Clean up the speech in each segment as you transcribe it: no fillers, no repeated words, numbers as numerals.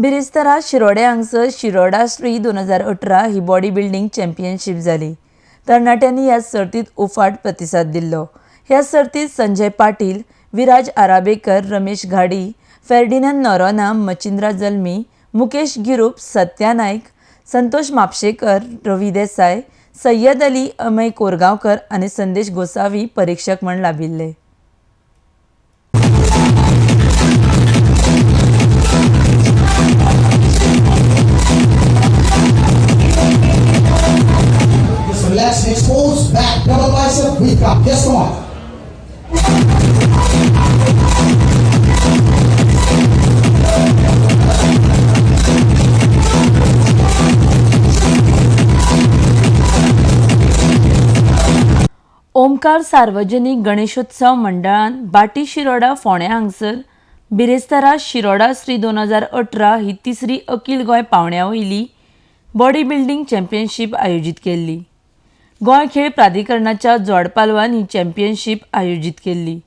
बिरेस्तारा शिरोडे हांगसर शिरोडा श्री 2018 ही body building championship जाली. तरणाट्यांनी ह्या सर्तीत उफाट प्रतिसाद दिल्लो. ह्या सर्तीत संजय पाटील, विराज आराबेकर, रमेश घाडी, फेर्डिनंद नोरोना, मचिंद्रा जल्मी, मुकेश गिरूप, सत्या नायक, संतोष म्हापशेकर, रवी देसाय, सय्यद अली, अमय कोरगांवकर आनी संदेश गोसावी परीक्षक म्हण लाभिल्ले. Just relax, next pose, back, double bicep, with cup. Yes, come on. Omkar सार्वजनीक गणेशोत्सव मंडळान बाटी शिरोडा फोंड्या हांगसर बिरेस्तारा शिरोडा श्री 2018 ही तिसरी अखील गोंय पावंड्या वयली बॉडी बिल्डींग चॅम्पियनशीप आयोजीत केल्ली. गोंय खेळ प्राधिकरणाच्या जोडपालवान ही चॅम्पियनशीप आयोजीत केल्ली.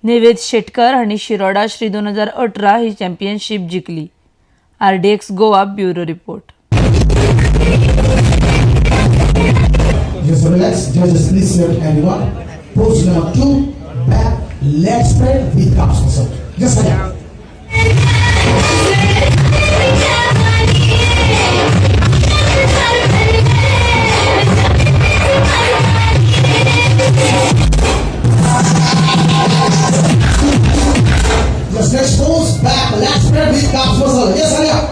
नेवेद शेटकर हांणी शिरोडा श्री 2018 ही championship जिखली. RDX Goa bureau report. Just relax. Judges, please select anyone. Pose number 2, back, leg spread with cups muscle. Just like that. Just next pose, back, leg spread with cups muscle. Yes, hurry up.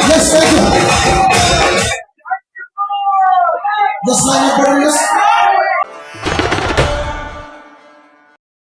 Yes, thank you. Just line up, warriors.